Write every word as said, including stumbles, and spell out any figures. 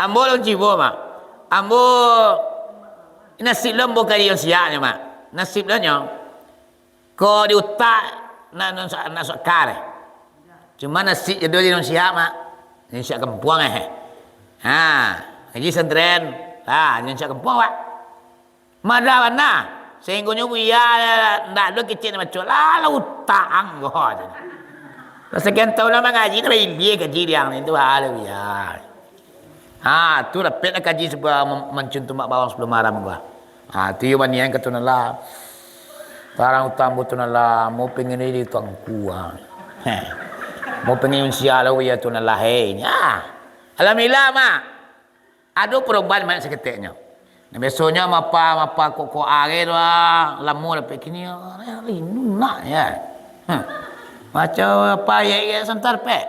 Ambo alun cubo, Mak. Ambo nasib lo ambo ka di Indonesia nyo, Mak. Nasib lo nyo. Ko di utak nak, nak, nak suaka deh. Cuma nasib jodoh di Indonesia, Mak. Di Indonesia kampuang, eh. Ha, ngaji santren. Ha, di Indonesia kampuang, Pak. Madah bana. Sahinggonyo buya ndak ado kecek nak baco. Lah, lah utak anggo tu. Lah sakian taun lah mangaji, dah bailia kaji diang ni tu, ha, lah buya. Ha, tu dapek lah kaji sabuah mem-, mancuntumak bawang sapuluah maram gua. Ha, tu iyo banian kato nan lah. Tarang utang buto nan lah, mau pengen jadi tuangku, ha. Heh. Mau pengen unsia lah, iyo tu nan lah, hei. Ha. Alhamdulillah, Mak. Ado perubahan, Mak, saketeknyo. Nah, biasonyo mapa, mapa kok, kok are tu, ah, lamo dapek kini, ah, rindu nak, ya. Hmm. Macam apa, ya, ya, sebentar, Pek.